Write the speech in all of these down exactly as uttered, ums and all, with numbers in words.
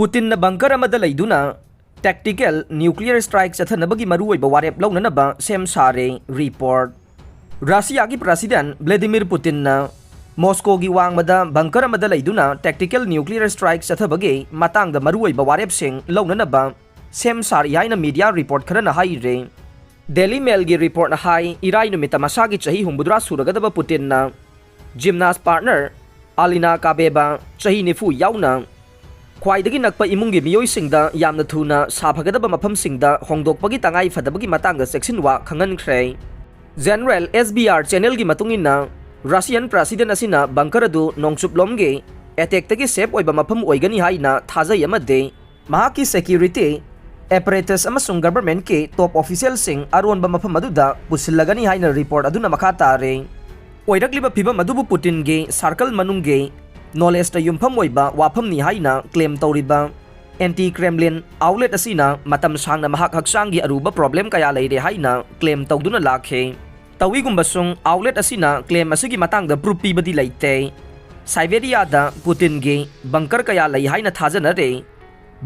ꯄꯨꯇꯤꯟꯅ bunker ꯑꯃꯗ ꯂꯩꯗꯨꯅ ꯇꯦꯛꯇꯤꯀꯦꯜ nuclear strike ꯆꯠꯊꯅꯕꯒꯤ ꯃꯔꯨꯑꯣꯏꯕ ꯋꯥꯔꯦꯞ ꯂꯧꯅꯅꯕ ꯁꯦꯝ ꯁꯥꯔꯦ꯫ ꯔꯤꯄꯣꯔꯠ꯫ ꯔꯁꯤꯌꯥꯒꯤ ꯄ꯭ꯔꯁꯤꯗꯦꯟ ꯚ꯭ꯂꯥꯗꯤꯃꯤꯔ ꯄꯨꯇꯤꯟꯅ ꯃꯣꯁꯀꯣꯒꯤ ꯋꯥꯡꯃꯗ ꯕꯪꯀꯔ ꯑꯃꯗ ꯂꯩꯗꯨꯅ ꯇꯦꯛꯇꯤꯀꯦꯜ ꯅ꯭ꯌꯨꯀ꯭ꯂꯤꯌꯔ ꯁ꯭ꯇ꯭ꯔꯥꯏꯛ ꯆꯠꯊꯕꯒꯤ ꯃꯇꯥꯡꯗ ꯃꯔꯨꯑꯣꯏꯕ ꯋꯥꯔꯦꯞꯁꯤꯡ ꯂꯧꯅꯅꯕ ꯁꯦꯝ ꯁꯥꯔꯤ ꯍꯥꯏꯅ ꯃꯤꯗꯤꯌꯥ ꯔꯤꯄꯣꯔꯠ ꯈꯔꯅ ꯍꯥꯏꯔꯦ꯫ ꯗꯦꯂꯤ ꯃꯦꯜꯒꯤ ꯔꯤꯄꯣꯔꯠꯅ ꯍꯥꯏ, ꯏꯔꯥꯏ ꯅꯨꯃꯤꯠꯇ ꯃꯁꯥꯒꯤ ꯆꯍꯤ ꯍꯨꯝꯐꯨꯇꯔꯥ ꯁꯨꯔꯒꯗꯕ ꯄꯨꯇꯤꯟꯅ ꯖꯤꯝꯅꯥꯁ ꯄꯥꯔꯠꯅꯔ ꯑꯂꯤꯅꯥ ꯀꯥꯕꯦꯕꯥ, ꯆꯍꯤ ꯅꯤꯐꯨ, ꯌꯥꯎꯅ ꯈ꯭ꯋꯥꯏꯗꯒꯤ ꯅꯛꯄ ꯏꯃꯨꯡꯒꯤ ꯃꯤꯑꯣꯏꯁꯤꯡꯗ ꯌꯥꯝꯅ ꯊꯨꯅ ꯁꯥꯐꯒꯗꯕ ꯃꯐꯝꯁꯤꯡꯗ ꯍꯣꯡꯗꯣꯛꯄꯒꯤ ꯇꯉꯥꯏ ꯐꯗꯕꯒꯤ ꯃꯇꯥꯡꯗ ꯆꯦꯛꯁꯤꯟꯋꯥ ꯈꯪꯍꯟꯈ꯭ꯔꯦ꯫ ꯖꯦꯅꯔꯦꯜ ꯑꯦꯁ ꯕꯤ ꯑꯥꯔ ꯆꯦꯅꯦꯜꯒꯤ ꯃꯇꯨꯡ ꯏꯟꯅ, ꯔꯁꯤꯌꯥꯟ ꯄ꯭ꯔꯁꯤꯗꯦꯟ ꯑꯁꯤꯅ ꯕꯪꯀꯔ ꯑꯗꯨ ꯅꯣꯡꯆꯨꯞꯂꯣꯝꯒꯤ ꯑꯦꯇꯦꯛꯇꯒꯤ ꯁꯦꯐ ꯑꯣꯏꯕ ꯃꯐꯝ ꯑꯣꯏꯒꯅꯤ ꯍꯥꯏꯅ ꯊꯥꯖꯩ ꯑꯃꯗꯤ ꯃꯍꯥꯛꯀꯤ ꯁꯦꯀ꯭ꯌꯨꯔꯤꯇꯤ ꯑꯦꯄꯔꯦꯇꯁ ꯑꯃꯁꯨꯡ ꯒꯚꯔꯟꯃꯦꯟꯠꯀꯤ ꯇꯣꯞ ꯑꯣꯐꯤꯁꯤꯌꯦꯜꯁꯤꯡ ꯑꯔꯣꯟꯕ ꯃꯐꯝ ꯑꯗꯨꯗ ꯄꯨꯁꯤꯜꯂꯒꯅꯤ ꯍꯥꯏꯅ ꯔꯤꯄꯣꯔꯠ ꯑꯗꯨꯅ ꯃꯈꯥ ꯇꯥꯔꯦ꯫ ꯑꯣꯏꯔꯛꯂꯤꯕ ꯐꯤꯚꯝ ꯑꯗꯨꯕꯨ ꯄꯨꯇꯤꯟꯒꯤ ꯁꯥꯔꯀꯜ ꯃꯅꯨꯡꯒꯤ ꯅꯣꯂꯦꯖꯇ ꯌꯨꯝꯐꯝ ꯑꯣꯏꯕ ꯋꯥꯐꯝꯅꯤ ꯍꯥꯏꯅ ꯀ꯭ꯂꯦꯝ ꯇꯧꯔꯤꯕ ꯑꯦꯟꯇꯤ ꯀ꯭ꯔꯦꯝꯂꯤꯟ ꯑꯥꯎꯠꯂꯦꯠ ꯑꯁꯤꯅ ꯃꯇꯝ ꯁꯥꯡꯅ ꯃꯍꯥꯛ ꯍꯛꯆꯥꯡꯒꯤ ꯑꯔꯨꯕ ꯄ꯭ꯔꯣꯕ꯭ꯂꯦꯝ ꯀꯌꯥ ꯂꯩꯔꯦ ꯍꯥꯏꯅ ꯀ꯭ꯂꯦꯝ ꯇꯧꯗꯨꯅ ꯂꯥꯛꯈꯤ꯫ ꯇꯧꯏꯒꯨꯝꯕꯁꯨꯡ, ꯑꯥꯎꯠꯂꯦꯠ ꯑꯁꯤꯅ ꯀ꯭ꯂꯦꯝ ꯑꯁꯤꯒꯤ ꯃꯇꯥꯡꯗ ꯄ꯭ꯔꯨꯐ ꯄꯤꯕꯗꯤ ꯂꯩꯇꯦ꯫ ꯁꯥꯏꯕꯦꯔꯤꯌꯥꯗ ꯄꯨꯇꯤꯟꯒꯤ ꯕꯪꯀꯔ ꯀꯌꯥ ꯂꯩ ꯍꯥꯏꯅ ꯊꯥꯖꯅꯔꯤ꯫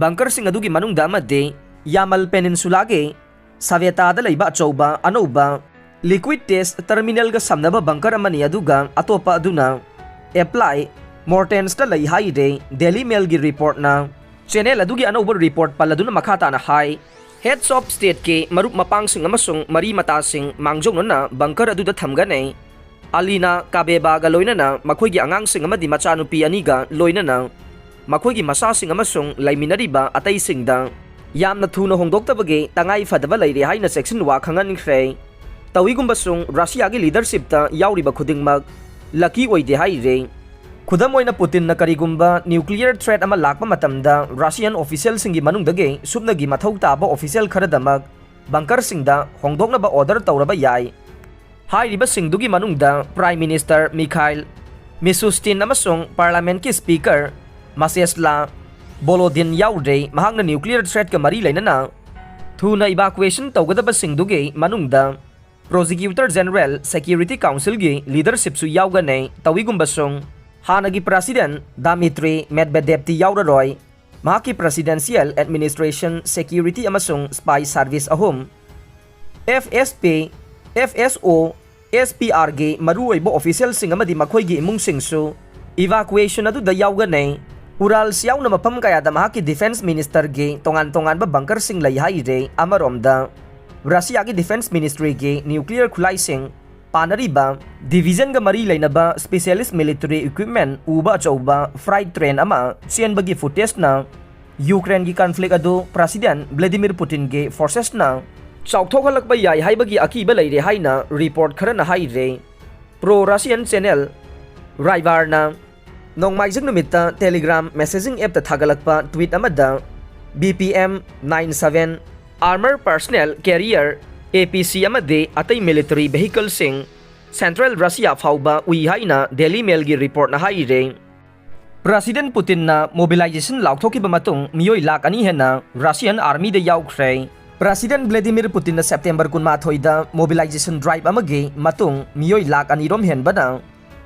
ꯕꯪꯀꯔꯁꯤꯡ ꯑꯗꯨꯒꯤ ꯃꯅꯨꯡꯗ ꯑꯃꯗꯤ ꯌꯥꯃꯜ ꯄꯦꯅꯤꯟꯁꯨꯂꯥꯒꯤ ꯁꯥꯚꯦꯇꯥꯗ ꯂꯩꯕ ꯑꯆꯧꯕ ꯑꯅꯧꯕ ꯂꯤꯀ꯭ꯋꯤꯗ ꯇꯦꯁ ꯇꯔꯃꯤꯅꯦꯜꯒ ꯁꯝꯅꯕ ꯕꯪꯀꯔ ꯑꯃꯅꯤ, ꯑꯗꯨꯒ ꯑꯇꯣꯞꯄ ꯑꯗꯨꯅ ꯑꯦꯄ꯭ꯂꯥꯏ ꯃꯣꯔꯇꯦꯟꯁꯇ ꯂꯩ ꯍꯥꯏꯔꯦ ꯗꯦꯂꯤ ꯃꯦꯜꯒꯤ ꯔꯤꯄꯣꯔꯠꯅ꯫ ꯆꯦꯅꯦꯜ ꯑꯗꯨꯒꯤ ꯑꯅꯧꯕ ꯔꯤꯄꯣꯔꯠ ꯄꯜꯂꯗꯨꯅ ꯃꯈꯥ ꯇꯥꯅ ꯍꯥꯏ, ꯍꯦꯗꯁ ꯑꯣꯐ ꯁ꯭ꯇꯦꯠꯀꯤ ꯃꯔꯨꯞ ꯃꯄꯥꯡꯁꯤꯡ ꯑꯃꯁꯨꯡ ꯃꯔꯤ ꯃꯇꯥꯁꯤꯡ ꯃꯥꯡꯖꯧꯅꯅ ꯕꯪꯀꯔ ꯑꯗꯨꯗ ꯊꯝꯒꯅꯤ꯫ ꯑꯂꯤꯅꯥ ꯀꯥꯕꯦꯕꯥꯒ ꯂꯣꯏꯅꯅ ꯃꯈꯣꯏꯒꯤ ꯑꯉꯥꯡꯁꯤꯡ ꯑꯃꯗꯤ ꯃꯆꯥꯅꯨꯄꯤ ꯑꯅꯤꯒ ꯂꯣꯏꯅꯅ ꯃꯈꯣꯏꯒꯤ ꯃꯆꯥꯁꯤꯡ ꯑꯃꯁꯨꯡ ꯂꯩꯃꯤꯟꯅꯔꯤꯕ ꯑꯇꯩꯁꯤꯡꯗ ꯌꯥꯝꯅ ꯊꯨꯅ ꯍꯣꯡꯗꯣꯛꯇꯕꯒꯤ ꯇꯉꯥꯏ ꯐꯗꯕ ꯂꯩꯔꯦ ꯍꯥꯏꯅ ꯆꯦꯛꯁꯤꯟꯋꯥ ꯈꯪꯍꯟꯈ꯭ꯔꯦ꯫ ꯇꯧꯏꯒꯨꯝꯕꯁꯨꯡ, ꯔꯁꯤꯌꯥꯒꯤ ꯂꯤꯗꯔꯁꯤꯞꯇ ꯌꯥꯎꯔꯤꯕ ꯈꯨꯗꯤꯡꯃꯛ ꯂꯛꯀꯤ ꯑꯣꯏꯗꯦ ꯍꯥꯏꯔꯦ꯫ ꯈꯨꯗꯝ ꯑꯣꯏꯅ, ꯄꯨꯇꯤꯟꯅ ꯀꯔꯤꯒꯨꯝꯕ ꯅ꯭ꯌꯨꯀ꯭ꯂꯤꯌꯔ ꯊ꯭ꯔꯦꯠ ꯑꯃ ꯂꯥꯛꯄ ꯃꯇꯝꯗ, ꯔꯁꯤꯌꯟ ꯑꯣꯐꯤꯁꯤꯌꯦꯜꯁꯤꯡꯒꯤ ꯃꯅꯨꯡꯗꯒꯤ ꯁꯨꯞꯅꯒꯤ ꯃꯊꯧ ꯇꯥꯕ ꯑꯣꯐꯤꯁꯤꯌꯦꯜ ꯈꯔꯗꯃꯛ ꯕꯪꯀꯔꯁꯤꯡꯗ ꯍꯣꯡꯗꯣꯛꯅꯕ ꯑꯣꯔꯗꯔ ꯇꯧꯔꯕ ꯌꯥꯏ꯫ ꯍꯥꯏꯔꯤꯕꯁꯤꯡꯗꯨꯒꯤ ꯃꯅꯨꯡꯗ ꯄ꯭ꯔꯥꯏꯝ ꯃꯤꯅꯤꯁꯇꯔ ꯃꯤꯈꯥꯏꯜ ꯃꯤꯁꯨꯁꯇꯤꯟ ꯑꯃꯁꯨꯡ ꯄꯥꯔꯂꯥꯃꯦꯟꯠꯀꯤ ꯁ꯭ꯄꯤꯀꯔ ꯃꯁꯦꯁꯂꯥ ꯕꯣꯂꯣꯗꯤꯟ ꯌꯥꯎꯔꯦ꯫ ꯃꯍꯥꯛꯅ ꯅ꯭ꯌꯨꯀ꯭ꯂꯤꯌꯔ ꯊ꯭ꯔꯦꯠꯀ ꯃꯔꯤ ꯂꯩꯅꯅ ꯊꯨꯅ ꯏꯚꯥꯀꯨꯑꯦꯁꯟ ꯇꯧꯒꯗꯕꯁꯤꯡꯗꯨꯒꯤ ꯃꯅꯨꯡꯗ ꯄ꯭ꯔꯣꯁꯤꯀ꯭ꯌꯨꯇꯔ ꯖꯦꯅꯔꯦꯜ, ꯁꯦꯀ꯭ꯌꯨꯔꯤꯇꯤ ꯀꯥꯎꯟꯁꯤꯜꯒꯤ ꯂꯤꯗꯔꯁꯤꯞꯁꯨ ꯌꯥꯎꯒꯅꯤ꯫ ꯇꯧꯏꯒꯨꯝꯕꯁꯨꯡ, ꯍꯥꯟꯅꯒꯤ ꯄ꯭ꯔꯁꯤꯗꯦꯟꯠ ꯗꯥꯃꯤꯇ꯭ꯔꯤ ꯃꯦꯗꯚꯦꯗꯦꯚꯇꯤ ꯌꯥꯎꯔꯔꯣꯏ꯫ ꯃꯍꯥꯛꯀꯤ Presidential Administration, Security ꯑꯃꯁꯨꯡ Spy Service ꯑꯍꯨꯝ, F S P, F S O, S P R ꯒꯤ ꯃꯔꯨꯑꯣꯏꯕ officialꯁꯤꯡ ꯑꯃꯗꯤ ꯃꯈꯣꯏꯒꯤ ꯏꯃꯨꯡꯁꯤꯡꯁꯨ evacuation ꯑꯗꯨꯗ ꯌꯥꯎꯒꯅꯤ꯫ Urals ꯌꯥꯎꯅ ꯃꯐꯝ ꯀꯌꯥꯗ ꯃꯍꯥꯛꯀꯤ Defence Ministerꯒꯤ ꯇꯣꯉꯥꯟ ꯇꯣꯉꯥꯟꯕ bunkerꯁꯤꯡ ꯂꯩ ꯍꯥꯏꯔꯦ꯫ ꯑꯃꯔꯣꯝꯗ, ꯔꯁꯤꯌꯥꯒꯤ Defence Ministryꯒꯤ nuclear ꯈꯨꯠꯂꯥꯏꯁꯤꯡ ꯄꯥꯟꯅꯔꯤꯕ divisionꯒ ꯃꯔꯤ ꯂꯩꯅꯕ specialist military equipment ꯎꯕ ꯑꯆꯧꯕ freight train ꯑꯃ ꯆꯦꯟꯕꯒꯤ footageꯅ Ukraineꯒꯤ conflict ꯑꯗꯨ President Vladimir Putinꯒꯤ forcesꯅ ꯆꯥꯎꯊꯣꯛꯍꯜꯂꯛꯄ ꯌꯥꯏ ꯍꯥꯏꯕꯒꯤ ꯑꯀꯤꯕ ꯂꯩꯔꯦ ꯍꯥꯏꯅ report ꯈꯔꯅ ꯍꯥꯏꯔꯦ꯫ Pro-Russian channel Ryvarna ꯅꯣꯡꯃꯥꯏꯖꯤꯡ ꯅꯨꯃꯤꯠꯇ Telegram messaging appꯇ ꯊꯥꯒꯠꯂꯛꯄ tweet ꯑꯃꯗ B P M nine seven armor personnel carrier, A P C ꯑꯃꯗꯤ ꯑꯇꯩ military vehicleꯁꯤꯡ central Russia ꯐꯥꯎꯕ ꯎꯏ ꯍꯥꯏꯅ Daily Mailꯒꯤ reportꯅ ꯍꯥꯏꯔꯦ꯫ President Putinꯅ mobilization ꯂꯥꯎꯊꯣꯛꯈꯤꯕ ꯃꯇꯨꯡ ꯃꯤꯑꯣꯏ ꯂꯥꯈ ꯑꯅꯤ ꯍꯦꯟꯅ Russian armyꯗ ꯌꯥꯎꯈ꯭ꯔꯦ꯫ President Vladimir Putinꯅ September ꯀꯨꯟꯃꯥꯊꯣꯏꯗ mobilization drive ꯑꯃꯒꯤ ꯃꯇꯨꯡ ꯃꯤꯑꯣꯏ ꯂꯥꯈ ꯑꯅꯤꯔꯣꯝ ꯍꯦꯟꯕꯅ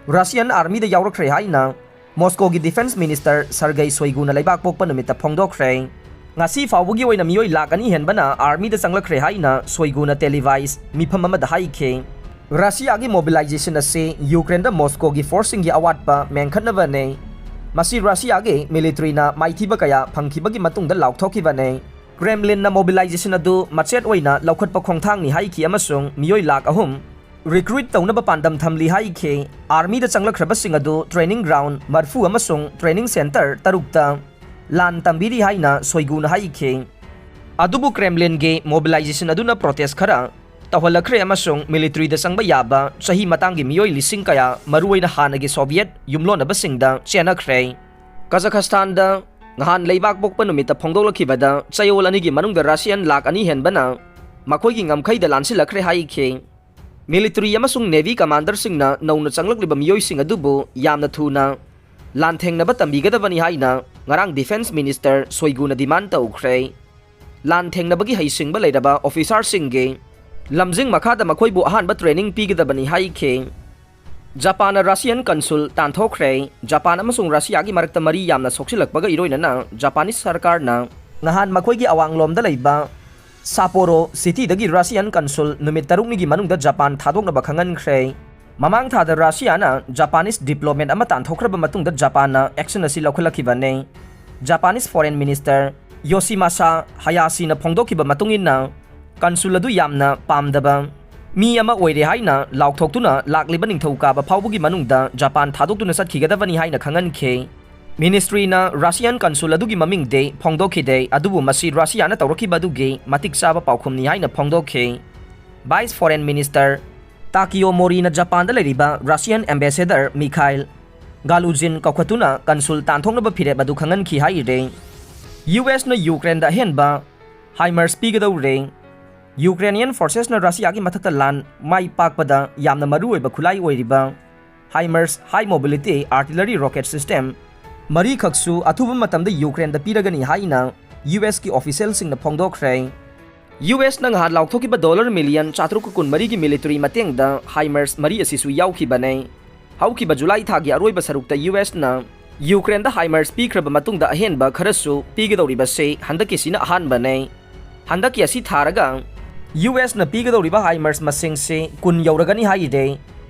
Russian armyꯗ ꯌꯥꯎꯔꯛꯈ꯭ꯔꯦ ꯍꯥꯏꯅ Moscowꯒꯤ Defence Minister Sergei Shoiguꯅ ꯂꯩꯕꯥꯛ ꯄꯣꯛꯄ ꯅꯨꯃꯤꯠꯇ ꯐꯣꯡꯗꯣꯛꯈ꯭ꯔꯦ꯫ ꯉꯁꯤ ꯐꯥꯎꯕꯒꯤ ꯑꯣꯏꯅ ꯃꯤꯑꯣꯏ ꯂꯥꯈ ꯑꯅꯤ ꯍꯦꯟꯕꯅ armyꯗ ꯆꯪꯂꯛꯈ꯭ꯔꯦ ꯍꯥꯏꯅ Shoiguꯅ televised ꯃꯤꯐꯝ ꯑꯃꯗ ꯍꯥꯏꯈꯤ꯫ ꯔꯁꯤꯌꯥꯒꯤ mobilization ꯑꯁꯤ Ukraineꯗ Moscowꯒꯤ forceꯁꯤꯡꯒꯤ ꯑꯋꯥꯠꯄ ꯃꯦꯟꯈꯠꯅꯕꯅꯤ꯫ ꯃꯁꯤ ꯔꯁꯤꯌꯥꯒꯤ militaryꯅ ꯃꯥꯏꯊꯤꯕ ꯀꯌꯥ ꯐꯪꯈꯤꯕꯒꯤ ꯃꯇꯨꯡꯗ ꯂꯥꯎꯊꯣꯛꯈꯤꯕꯅꯤ꯫ Kremlinꯅ mobilization ꯑꯗꯨ ꯃꯆꯦꯠ ꯑꯣꯏꯅ ꯂꯧꯈꯠꯄ ꯈꯣꯡꯊꯥꯡꯅꯤ ꯍꯥꯏꯈꯤ ꯑꯃꯁꯨꯡ ꯃꯤꯑꯣꯏ ꯂꯥꯈ ꯑꯍꯨꯝ recruit ꯇꯧꯅꯕ ꯄꯥꯟꯗꯝ ꯊꯝꯂꯤ ꯍꯥꯏꯈꯤ꯫ Armyꯗ ꯆꯪꯂꯛꯈ꯭ꯔꯕꯁꯤꯡ ꯑꯗꯨ training ground ꯃꯔꯐꯨ ꯑꯃꯁꯨꯡ training centre ꯇꯔꯨꯛꯇ ꯂꯥꯟ ꯇꯝꯕꯤꯔꯤ ꯍꯥꯏꯅ ꯁꯣꯏꯒꯨꯅ ꯍꯥꯏꯈꯤ꯫ ꯑꯗꯨꯕꯨ Kremlinꯒꯤ mobilization ꯑꯗꯨꯅ protest ꯈꯔ ꯇꯧꯍꯜꯂꯛꯈ꯭ꯔꯦ ꯑꯃꯁꯨꯡ militaryꯗ ꯆꯪꯕ ꯌꯥꯕ ꯆꯍꯤ ꯃꯇꯥꯡꯒꯤ ꯃꯤꯑꯣꯏ ꯂꯤꯁꯤꯡ ꯀꯌꯥ, ꯃꯔꯨꯑꯣꯏꯅ ꯍꯥꯟꯅꯒꯤ Soviet ꯌꯨꯝꯂꯣꯟꯅꯕꯁꯤꯡꯗ ꯆꯦꯟꯅꯈ꯭ꯔꯦ꯫ Kazakhstanꯗ ꯅꯍꯥꯟ ꯂꯩꯕꯥꯛ ꯄꯣꯛꯄ ꯅꯨꯃꯤꯠꯇ ꯐꯣꯡꯗꯣꯛꯂꯛꯈꯤꯕꯗ ꯆꯌꯣꯜ ꯑꯅꯤꯒꯤ ꯃꯅꯨꯡꯗ Russian ꯂꯥꯈ ꯑꯅꯤ ꯍꯦꯟꯕꯅ ꯃꯈꯣꯏꯒꯤ ꯉꯝꯈꯩꯗ ꯂꯥꯟꯁꯤꯜꯂꯛꯈ꯭ꯔꯦ ꯍꯥꯏꯈꯤ꯫ Military ꯑꯃꯁꯨꯡ Navy commanderꯁꯤꯡꯅ ꯅꯧꯅ ꯆꯪꯂꯛꯂꯤꯕ ꯃꯤꯑꯣꯏꯁꯤꯡ ꯑꯗꯨꯕꯨ ꯌꯥꯝꯅ ꯊꯨꯅ ꯂꯥꯟꯊꯦꯡꯅꯕ ꯇꯝꯕꯤꯒꯗꯕꯅꯤ ꯍꯥꯏꯅ ꯉꯔꯥꯡ Defence Minister ꯁꯣꯏꯒꯨꯅ demand ꯇꯧꯈ꯭ꯔꯦ꯫ ꯂꯥꯟꯊꯦꯡꯅꯕꯒꯤ ꯍꯩꯁꯤꯡꯕ ꯂꯩꯔꯕ officerꯁꯤꯡꯒꯤ ꯂꯝꯖꯤꯡ ꯃꯈꯥꯗ ꯃꯈꯣꯏꯕꯨ ꯑꯍꯥꯟꯕ training ꯄꯤꯒꯗꯕꯅꯤ ꯍꯥꯏꯈꯤ꯫ ꯖꯄꯥꯟꯅ ꯔꯁꯤꯌꯥꯟ ꯀꯟꯁꯨꯜ ꯇꯥꯟꯊꯣꯛꯈ꯭ꯔꯦ꯫ ꯖꯄꯥꯟ ꯑꯃꯁꯨꯡ ꯔꯁꯤꯌꯥꯒꯤ ꯃꯔꯛꯇ ꯃꯔꯤ ꯌꯥꯝꯅ ꯁꯣꯛꯆꯤꯜꯂꯛꯄꯒ ꯏꯔꯣꯏꯅꯅ ꯖꯄꯥꯅꯤꯁ ꯁꯔꯀꯥꯔꯅ ꯉꯍꯥꯟ ꯃꯈꯣꯏꯒꯤ ꯑꯋꯥꯡꯂꯣꯝꯗ ꯂꯩꯕ ꯁꯥꯄꯣꯔꯣ ꯁꯤꯇꯤꯗꯒꯤ ꯔꯁꯤꯌꯥꯟ ꯀꯟꯁꯨꯜ ꯅꯨꯃꯤꯠ ꯇꯔꯨꯛꯅꯤꯒꯤ ꯃꯅꯨꯡꯗ ꯖꯄꯥꯟ ꯊꯥꯗꯣꯛꯅꯕ ꯈꯪꯍꯟꯈ꯭ꯔꯦ꯫ ꯃꯃꯥꯡ ꯊꯥꯗ ꯔꯁꯤꯌꯥꯅ ꯖꯄꯥꯅꯤꯁ ꯗꯤꯄ꯭ꯂꯣꯃꯦꯠ ꯑꯃ ꯇꯥꯟꯊꯣꯛꯈ꯭ꯔꯕ ꯃꯇꯨꯡꯗ ꯖꯄꯥꯟꯅ ꯑꯦꯛꯁꯟ ꯑꯁꯤ ꯂꯧꯈꯠꯂꯛꯈꯤꯕꯅꯤ꯫ ꯖꯄꯥꯅꯤꯁ ꯐꯣꯔꯦꯟ ꯃꯤꯅꯤꯁꯇꯔ ꯌꯣꯁꯤꯃꯥꯁꯥ ꯍꯌꯥꯁꯤꯅ ꯐꯣꯡꯗꯣꯛꯈꯤꯕ ꯃꯇꯨꯡ ꯏꯟꯅ, ꯀꯟꯁꯨꯜ ꯑꯗꯨ ꯌꯥꯝꯅ ꯄꯥꯝꯗꯕ ꯃꯤ ꯑꯃ ꯑꯣꯏꯔꯦ ꯍꯥꯏꯅ ꯂꯥꯎꯊꯣꯛꯇꯨꯅ ꯂꯥꯛꯂꯤꯕ ꯅꯤꯡꯊꯧꯀꯥꯕ ꯐꯥꯎꯕꯒꯤ ꯃꯅꯨꯡꯗ ꯖꯄꯥꯟ ꯊꯥꯗꯣꯛꯇꯨꯅ ꯆꯠꯈꯤꯒꯗꯕꯅꯤ ꯍꯥꯏꯅ ꯈꯪꯍꯟꯈꯤ꯫ ꯃꯤꯅꯤꯁꯇ꯭ꯔꯤꯅ ꯔꯁꯤꯌꯥꯟ ꯀꯟꯁꯨꯜ ꯑꯗꯨꯒꯤ ꯃꯃꯤꯡꯗꯤ ꯐꯣꯡꯗꯣꯛꯈꯤꯗꯦ, ꯑꯗꯨꯕꯨ ꯃꯁꯤ ꯔꯁꯤꯌꯥꯅ ꯇꯧꯔꯛꯈꯤꯕ ꯑꯗꯨꯒꯤ ꯃꯇꯤꯛ ꯆꯥꯕ ꯄꯥꯎꯈꯨꯝꯅꯤ ꯍꯥꯏꯅ ꯐꯣꯡꯗꯣꯛꯈꯤ꯫ ꯚꯥꯏꯁ ꯐꯣꯔꯦꯟ ꯃꯤꯅꯤꯁꯇꯔ ꯇꯥꯀꯤꯌꯣ ꯃꯣꯔꯤꯅ ꯖꯄꯥꯟꯗ ꯂꯩꯔꯤꯕ ꯔꯁꯤꯌꯥꯟ ꯑꯦꯝꯕꯦꯁꯦꯗꯔ ꯃꯤꯈꯥꯏꯜ ꯒꯥꯂꯨꯖꯤꯟ ꯀꯧꯈꯠꯇꯨꯅ ꯀꯟꯁꯨꯜ ꯇꯥꯟꯊꯣꯛꯅꯕ ꯐꯤꯔꯦꯞ ꯑꯗꯨ ꯈꯪꯍꯟꯈꯤ ꯍꯥꯏꯔꯦ꯫ ꯌꯨ ꯑꯦꯁꯅ ꯌꯨꯀ꯭ꯔꯦꯟꯗ ꯑꯍꯦꯟꯕ ꯍꯥꯏꯃꯔꯁ ꯄꯤꯒꯗꯧꯔꯦ꯫ ꯌꯨꯀ꯭ꯔꯦꯅꯤꯌꯟ ꯐꯣꯔꯁꯦꯁꯅ ꯔꯁꯤꯌꯥꯒꯤ ꯃꯊꯛꯇ ꯂꯥꯟ ꯃꯥꯏ ꯄꯥꯛꯄꯗ ꯌꯥꯝꯅ ꯃꯔꯨꯑꯣꯏꯕ ꯈꯨꯠꯂꯥꯏ ꯑꯣꯏꯔꯤꯕ ꯍꯥꯏꯃꯔꯁ ꯍꯥꯏ ꯃꯣꯕꯤꯂꯤꯇꯤ ꯑꯥꯔꯇꯤꯂꯔꯤ ꯔꯣꯀꯦꯠ ꯁꯤꯁꯇꯦꯝ ꯃꯔꯤꯈꯛꯁꯨ ꯑꯊꯨꯕ ꯃꯇꯝꯗ ꯌꯨꯀ꯭ꯔꯦꯟꯗ ꯄꯤꯔꯒꯅꯤ ꯍꯥꯏꯅ ꯌꯨ ꯑꯦꯁꯀꯤ ꯑꯣꯐꯤꯁꯤꯌꯦꯜꯁꯤꯡꯅ ꯐꯣꯡꯗꯣꯛꯈ꯭ꯔꯦ꯫ ꯌꯨ ꯑꯦꯁꯅ ꯉꯍꯥꯟ ꯂꯥꯎꯊꯣꯛꯈꯤꯕ ꯗꯣꯂꯔ ꯃꯤꯂꯤꯌꯟ ꯆꯥꯇ꯭ꯔꯨꯛ ꯀꯨꯟꯃꯔꯤꯒꯤ ꯃꯤꯂꯤꯇꯔꯤ ꯃꯇꯦꯡꯗ ꯍꯥꯏꯃꯔꯁ ꯃꯔꯤ ꯑꯁꯤꯁꯨ ꯌꯥꯎꯈꯤꯕꯅꯦ꯫ ꯍꯧꯈꯤꯕ ꯖꯨꯂꯥꯏ ꯊꯥꯒꯤ ꯑꯔꯣꯏꯕ ꯁꯔꯨꯛꯇ ꯌꯨ ꯑꯦꯁꯅ ꯌꯨꯀ꯭ꯔꯦꯟꯗ ꯍꯥꯏꯃꯔꯁ ꯄꯤꯈ꯭ꯔꯕ ꯃꯇꯨꯡꯗ ꯑꯍꯦꯟꯕ ꯈꯔꯁꯨ ꯄꯤꯒꯗꯧꯔꯤꯕꯁꯤ ꯍꯟꯗꯛꯀꯤꯁꯤꯅ ꯑꯍꯥꯟꯕꯅꯦ꯫ ꯍꯟꯗꯛꯀꯤ ꯑꯁꯤ ꯊꯥꯔꯒ ꯌꯨ ꯑꯦꯁꯅ ꯄꯤꯒꯗꯧꯔꯤꯕ ꯍꯥꯏꯃꯔꯁ ꯃꯁꯤꯡꯁꯤ ꯀꯨꯟ ꯌꯧꯔꯒꯅꯤ ꯍꯥꯏꯔꯤꯗꯦ꯫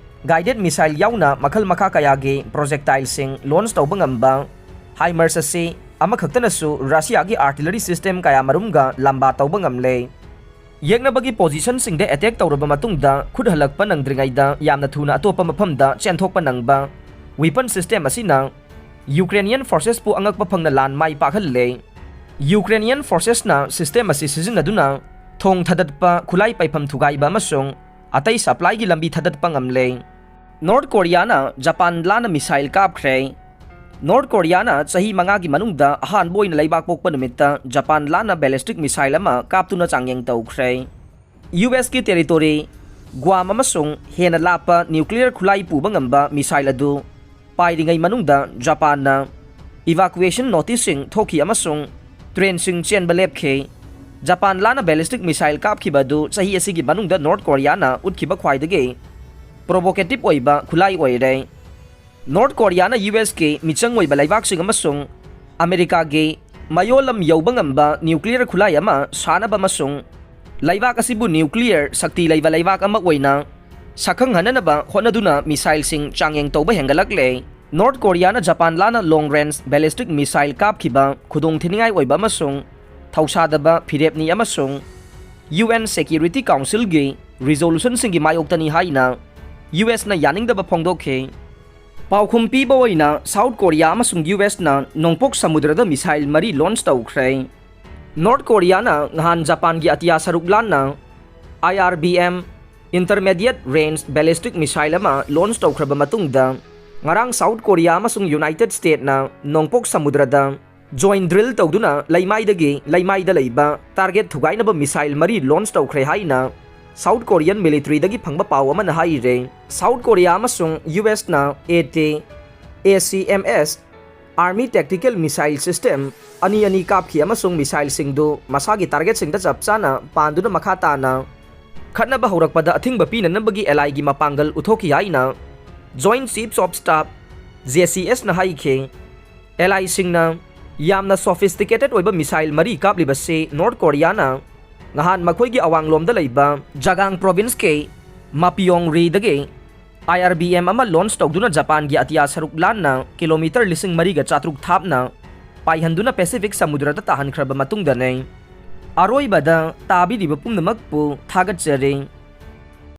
ꯒꯥꯏꯗꯦꯠ ꯃꯤꯁꯥꯏꯜ ꯌꯥꯎꯅ ꯃꯈꯜ ꯃꯈꯥ ꯀꯌꯥꯒꯤ ꯄ꯭ꯔꯣꯖꯦꯛꯇꯥꯏꯜꯁꯤꯡ ꯂꯣꯟꯆ ꯇꯧꯕ ꯉꯝꯕ ꯍꯥꯏꯃꯔꯁ ꯑꯁꯤ ꯑꯃꯈꯛꯇꯅꯁꯨ ꯔꯁꯤꯌꯥꯒꯤ ꯑꯥꯔꯇꯤꯂꯔꯤ ꯁꯤꯁꯇꯦꯝ ꯀꯌꯥ ꯃꯔꯨꯝꯒ ꯂꯥꯝꯕꯥ ꯇꯧꯕ ꯉꯝꯂꯦ꯫ ꯌꯦꯛꯅꯕꯒꯤ ꯄꯣꯖꯤꯁꯟꯁꯤꯡꯗ ꯑꯦꯇꯦꯛ ꯇꯧꯔꯕ ꯃꯇꯨꯡꯗ ꯈꯨꯠ ꯍꯜꯂꯛꯄ ꯅꯪꯗ꯭ꯔꯤꯉꯩꯗ ꯌꯥꯝꯅ ꯊꯨꯅ ꯑꯇꯣꯞꯄ ꯃꯐꯝꯗ ꯆꯦꯟꯊꯣꯛꯄ ꯅꯪꯕ ꯋꯤꯄꯟ ꯁꯤꯁꯇꯦꯝ ꯑꯁꯤꯅ ꯌꯨꯀ꯭ꯔꯦꯅꯤꯌꯟ ꯐꯣꯔꯁꯦꯁꯄꯨ ꯑꯉꯛꯄ ꯐꯪꯅ ꯂꯥꯟ ꯃꯥꯏ ꯄꯥꯛꯍꯜꯂꯦ꯫ ꯌꯨꯀ꯭ꯔꯦꯅꯤꯌꯟ ꯐꯣꯔꯁꯦꯁꯅ ꯁꯤꯁꯇꯦꯝ ꯑꯁꯤ ꯁꯤꯖꯤꯟꯅꯗꯨꯅ ꯊꯣꯡ ꯊꯥꯗꯠꯄ, ꯈꯨꯠꯂꯥꯏ ꯄꯩꯐꯝ ꯊꯨꯒꯥꯏꯕ ꯑꯃꯁꯨꯡ ꯑꯇꯩ ꯁꯄ꯭ꯂꯥꯏꯒꯤ ꯂꯝꯕꯤ ꯊꯥꯗꯠꯄ ꯉꯝꯂꯦ꯫ ꯅꯣꯔꯠ ꯀꯣꯔꯤꯌꯥꯅ ꯖꯄꯥꯟ ꯂꯥꯟꯅ ꯃꯤꯁꯥꯏꯜ ꯀꯥꯞꯈ꯭ꯔꯦ꯫ ꯅꯣꯔꯠ ꯀꯣꯔꯤꯌꯥꯅ ꯆꯍꯤ ꯃꯉꯥꯒꯤ ꯃꯅꯨꯡꯗ ꯑꯍꯥꯟꯕ ꯑꯣꯏꯅ ꯂꯩꯕꯥꯛ ꯄꯣꯛꯄ ꯅꯨꯃꯤꯠꯇ ꯖꯄꯥꯟ ꯂꯥꯟꯅ ꯕꯦꯂꯤꯁꯇꯤꯛ ꯃꯤꯁꯥꯏꯜ ꯑꯃ ꯀꯥꯞꯇꯨꯅ ꯆꯥꯡꯌꯦꯡ ꯇꯧꯈ꯭ꯔꯦ꯫ ꯌꯨ ꯑꯦꯁꯀꯤ ꯇꯦꯔꯤꯇꯣꯔꯤ, ꯒ꯭ꯋꯥꯝ ꯑꯃꯁꯨꯡ ꯍꯦꯟꯅ ꯂꯥꯞꯄ ꯅ꯭ꯌꯨꯀ꯭ꯂꯤꯌꯔ ꯈꯨꯠꯂꯥꯏ ꯄꯨꯕ ꯉꯝꯕ ꯃꯤꯁꯥꯏꯜ ꯑꯗꯨ ꯄꯥꯏꯔꯤꯉꯩ ꯃꯅꯨꯡꯗ ꯖꯄꯥꯟꯅ ꯏꯚꯥꯀꯨꯋꯦꯁꯟ ꯅꯣꯇꯤꯁꯁꯤꯡ ꯊꯣꯛꯈꯤ ꯑꯃꯁꯨꯡ ꯇ꯭ꯔꯦꯟꯁꯤꯡ ꯆꯦꯟꯕ ꯂꯦꯞꯈꯤ꯫ ꯖꯄꯥꯟ ꯂꯥꯟꯅ ꯕꯦꯂꯤꯁꯇꯤꯛ ꯃꯤꯁꯥꯏꯜ ꯀꯥꯞꯈꯤꯕ ꯑꯗꯨ ꯆꯍꯤ ꯑꯁꯤꯒꯤ ꯃꯅꯨꯡꯗ ꯅꯣꯔꯠ ꯀꯣꯔꯤꯌꯥꯅ ꯎꯠꯈꯤꯕ ꯈ꯭ꯋꯥꯏꯗꯒꯤ ꯄ꯭ꯔꯣꯚꯣꯀꯦꯇꯤꯚ ꯑꯣꯏꯕ ꯈꯨꯠꯂꯥꯏ ꯑꯣꯏꯔꯦ꯫ ꯅꯣꯔꯠ ꯀꯣꯔꯤꯌꯥꯅ ꯌꯨ ꯑꯦꯁꯀꯤ ꯃꯤꯆꯪ ꯑꯣꯏꯕ ꯂꯩꯕꯥꯛꯁꯤꯡ ꯑꯃꯁꯨꯡ ꯑꯃꯦꯔꯤꯀꯥꯒꯤ ꯃꯌꯣꯜꯂꯝ ꯌꯧꯕ ꯉꯝꯕ ꯅ꯭ꯌꯨꯀ꯭ꯂꯤꯌꯔ ꯈꯨꯠꯂꯥꯏ ꯑꯃ ꯁꯥꯅꯕ ꯑꯃꯁꯨꯡ ꯂꯩꯕꯥꯛ ꯑꯁꯤꯕꯨ ꯅ꯭ꯌꯨꯀ꯭ꯂꯤꯌꯔ ꯁꯛꯇꯤ ꯂꯩꯕ ꯂꯩꯕꯥꯛ ꯑꯃ ꯑꯣꯏꯅ ꯁꯛꯈꯪꯍꯟꯅꯅꯕ ꯍꯣꯠꯅꯗꯨꯅ ꯃꯤꯁꯥꯏꯜꯁꯤꯡ ꯆꯥꯡꯌꯦꯡ ꯇꯧꯕ ꯍꯦꯟꯒꯠꯂꯛꯂꯦ꯫ ꯅꯣꯔꯠ ꯀꯣꯔꯤꯌꯥꯅ ꯖꯄꯥꯟ ꯂꯥꯟꯅ ꯂꯣꯡ ꯔꯦꯟꯖ ꯕꯦꯂꯤꯁꯇꯤꯛ ꯃꯤꯁꯥꯏꯜ ꯀꯥꯞꯈꯤꯕ ꯈꯨꯗꯣꯡꯊꯤꯅꯤꯡꯉꯥꯏ ꯑꯣꯏꯕ ꯑꯃꯁꯨꯡ ꯊꯧꯁꯥꯗꯕ ꯐꯤꯔꯦꯞꯅꯤ ꯑꯃꯁꯨꯡ ꯌꯨ ꯑꯦꯟ ꯁꯦꯀ꯭ꯌꯨꯔꯤꯇꯤ ꯀꯥꯎꯟꯁꯤꯜꯒꯤ ꯔꯤꯖꯣꯂꯨꯁꯟꯁꯤꯡꯒꯤ ꯃꯥꯌꯣꯛꯇꯅꯤ ꯍꯥꯏꯅ ꯌꯨ ꯑꯦꯁꯅ ꯌꯥꯅꯤꯡꯗꯕ ꯐꯣꯡꯗꯣꯛꯈꯤ꯫ ꯄꯥꯎꯈꯨꯝ ꯄꯤꯕ ꯑꯣꯏꯅ ꯁꯥꯎꯠ ꯀꯣꯔꯤꯌꯥ ꯑꯃꯁꯨꯡ ꯌꯨ ꯑꯦꯁꯅ ꯅꯣꯡꯄꯣꯛ ꯁꯃꯨꯗ꯭ꯔꯗ ꯃꯤꯁꯥꯏꯜ ꯃꯔꯤ ꯂꯣꯟꯆ ꯇꯧꯈ꯭ꯔꯦ꯫ ꯅꯣꯔꯠ ꯀꯣꯔꯤꯌꯥꯅ ꯅꯍꯥꯟ ꯖꯄꯥꯟꯒꯤ ꯑꯇꯤꯌꯥ ꯁꯔꯨꯛ ꯂꯥꯟꯅ I R B M, Intermediate Range Ballistic Missile, ꯑꯃ ꯂꯣꯟꯆ ꯇꯧꯈ꯭ꯔꯕ ꯃꯇꯨꯡꯗ, ꯉꯔꯥꯡ ꯁꯥꯎꯠ ꯀꯣꯔꯤꯌꯥ ꯑꯃꯁꯨꯡ ꯌꯨꯅꯥꯏꯇꯦꯗ ꯁ꯭ꯇꯦꯠꯅ ꯅꯣꯡꯄꯣꯛ ꯁꯃꯨꯗ꯭ꯔꯗ ꯖꯣꯏꯟ ꯗ꯭ꯔꯤꯜ ꯇꯧꯗꯨꯅ ꯂꯩꯃꯥꯏꯗꯒꯤ ꯂꯩꯃꯥꯏꯗ ꯂꯩꯕ ꯇꯥꯔꯒꯦꯠ ꯊꯨꯒꯥꯏꯅꯕ ꯃꯤꯁꯥꯏꯜ ꯃꯔꯤ ꯂꯣꯟꯆ ꯇꯧꯈ꯭ꯔꯦ ꯍꯥꯏꯅ ꯁꯥꯎꯠ ꯀꯣꯔꯤꯌꯟ ꯃꯤꯂꯤꯇꯔꯤꯗꯒꯤ ꯐꯪꯕ ꯄꯥꯎ ꯑꯃꯅ ꯍꯥꯏꯔꯦ꯫ ꯁꯥꯎꯠ ꯀꯣꯔꯤꯌꯥ ꯑꯃꯁꯨꯡ ꯌꯨ ꯑꯦꯁꯅ A T, A C M S, Army Tactical Missile System ꯑꯅꯤ ꯑꯅꯤ ꯀꯥꯞꯈꯤ ꯑꯃꯁꯨꯡ ꯃꯤꯁꯥꯏꯜꯁꯤꯡꯗꯨ ꯃꯁꯥꯒꯤ ꯇꯥꯔꯒꯦꯠꯁꯤꯡꯗ ꯆꯞ ꯆꯥꯅ ꯄꯥꯟꯗꯨꯅ ꯃꯈꯥ ꯇꯥꯅ ꯈꯠꯅꯕ ꯍꯧꯔꯛꯄꯗ ꯑꯊꯤꯡꯕ ꯄꯤꯅꯅꯕꯒꯤ ꯑꯦꯂꯥꯏꯒꯤ ꯃꯄꯥꯡꯒꯜ ꯎꯠꯊꯣꯛꯈꯤ ꯍꯥꯏꯅ Joint Chiefs of Staff, J ꯁꯤ ꯑꯦꯁꯅ ꯍꯥꯏꯈꯤ꯫ ꯑꯦꯂꯥꯏꯁꯤꯡꯅ ꯌꯥꯝꯅ ꯁꯣꯐꯤꯁꯇꯤꯀꯦꯇꯦꯗ ꯑꯣꯏꯕ ꯃꯤꯁꯥꯏꯜ ꯃꯔꯤ ꯀꯥꯞꯂꯤꯕꯁꯤ ꯅꯣꯔꯠ ꯀꯣꯔꯤꯌꯥꯅ ꯅꯍꯥꯟ ꯃꯈꯣꯏꯒꯤ ꯑꯋꯥꯡꯂꯣꯝꯗ ꯂꯩꯕ ꯖꯒꯥꯡ ꯄ꯭ꯔꯣꯚꯤꯟꯁꯀꯤ ꯃꯥꯄꯤꯌꯣꯡꯔꯤꯗꯒꯤ ꯑꯥꯏ ꯑꯥꯔ ꯕꯤ ꯑꯦꯝ ꯑꯃ ꯂꯣꯟꯆ ꯇꯧꯗꯨꯅ ꯖꯄꯥꯟꯒꯤ ꯑꯇꯤꯌꯥ ꯁꯔꯨꯛ ꯂꯥꯟꯅ ꯀꯤꯂꯣꯃꯤꯇꯔ ꯂꯤꯁꯤꯡ ꯃꯔꯤꯒ ꯆꯥꯇ꯭ꯔꯨꯛ ꯊꯥꯞꯅ ꯄꯥꯏꯍꯟꯗꯨꯅ ꯄꯦꯁꯤꯐꯤꯛ ꯁꯃꯨꯗ꯭ꯔꯗ ꯇꯥꯍꯟꯈ꯭ꯔꯕ ꯃꯇꯨꯡꯗꯅꯤ꯫ ꯑꯔꯣꯏꯕꯗ ꯇꯥꯕꯤꯔꯤꯕ ꯄꯨꯝꯅꯃꯛꯄꯨ ꯊꯥꯒꯠꯆꯔꯤ꯫